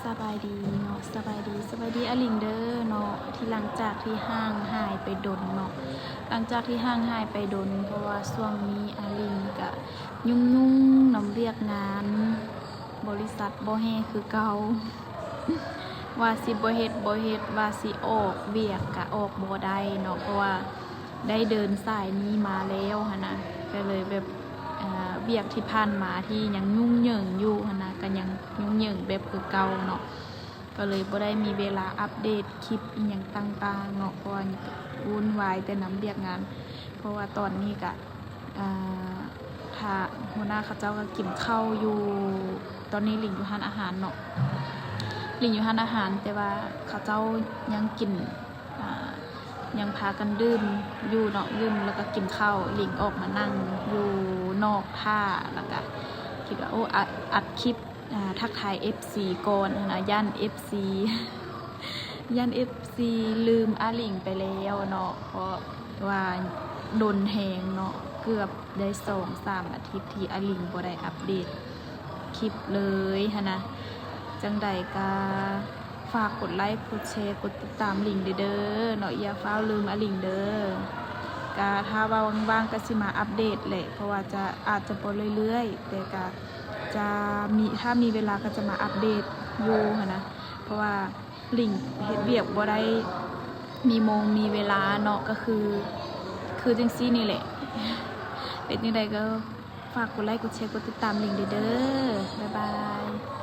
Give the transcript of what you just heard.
ສະບາຍດີເນາະ ສະບາຍດີ ສະບາຍດີອາລິງເດີເນາະ ທີ່ຫຼັງຈາກທີ່ຫ່າງຫາຍໄປດົນເນາະ ຫຼັງຈາກທີ່ຫ່າງຫາຍໄປດົນ ເພາະວ່າຊ່ວງນີ້ອາລິງກະຫຍຸ້ງໆນຳວຽກງານ ບໍລິສັດບໍ່ແຮ່ຄືເກົ່າ ວ່າຊິບໍ່ເຮັດ ບໍ່ເຮັດ ວ່າຊິອອກວຽກກະອອກບໍ່ໄດ້ເນາະ ເພາະວ່າ ໄດ້ເດີນສາຍນີ້ມາແລ້ວຫັ້ນນະ ກະເລີຍແບບ ເອີ ວຽກທີ່ຜ່ານມາທີ່ຍັງຫຍຸ້ງເຫຍິງຢູ່ຫັ້ນນະ ກະຍັງຫຍຸ້ງເຫຍິງແບບຄືເກົ່າເນາະ ກະເລີຍບໍ່ໄດ້ມີເວລາອັບເດດຄລິບອີ່ຫຍັງຕ່າງໆເນາະ ເພາະວ່າຫວຸ່ນວາຍແຕ່ນຳວຽກງານ ເພາະວ່າຕອນນີ້ກະ ເອີ ຖ້າຫົວໜ້າເຂົາເຈົ້າກະກິນເຂົ້າຢູ່ ຕອນນີ້ລິງຢູ່ຮ້ານອາຫານເນາະ ລິງຢູ່ຮ້ານອາຫານ ແຕ່ວ່າເຂົາເຈົ້າຍັງກິນ ອ່າ ຍັງພາກັນດື່ມຢູ່ເນາະ ດື່ມແລ້ວກະກິນເຂົ້າ ລິງອອກມານັ່ງຢູ່ນອກຖ້າ ແລ້ວກະຄິດວ່າ ໂອ້ ອັດ ອັດຄລິບ ອ່າ ທັກທາຍເອັຟຊີກ່ອນຫັ້ນນະ ຢ້ານເອັຟຊີ ຢ້ານເອັຟຊີລືມອາລິງໄປແລ້ວເນາະ ເພາະວ່າດົນແຮງເນາະ ເກືອບໄດ້ສອງສາມອາທິດທີ່ອາລິງບໍ່ໄດ້ອັບເດດຄລິບເລີຍຫັ້ນນະ ຈັ່ງໃດກະ ຝາກກົດໄລ ກົດແຊ ກົດຕິດຕາມລິງເດີເນາະ ຢ່າຟ້າວລືມອາລິງເດີ ກະຖ້າວ່າວ່າງໆກະຊິມາອັບເດດແຫຼະ ເພາະວ່າຈະ ອາດຈະບໍ່ເລື້ອຍໆ ແຕ່ກະຈະມີ ຖ້າມີເວລາກະຈະມາອັບເດດຢູ່ຫັ້ນນະ ເພາະວ່າລິງເຮັດວຽກບໍ່ໄດ້ມີໂມງມີເວລາເນາະ ກະຄື ຄືຈັ່ງຊີ້ນີ້ແຫຼະ ເປັນຈັ່ງໃດກະຝາກກົດໄລ ກົດແຊ ກົດຕິດຕາມລິງເດີ ບາຍບາຍ.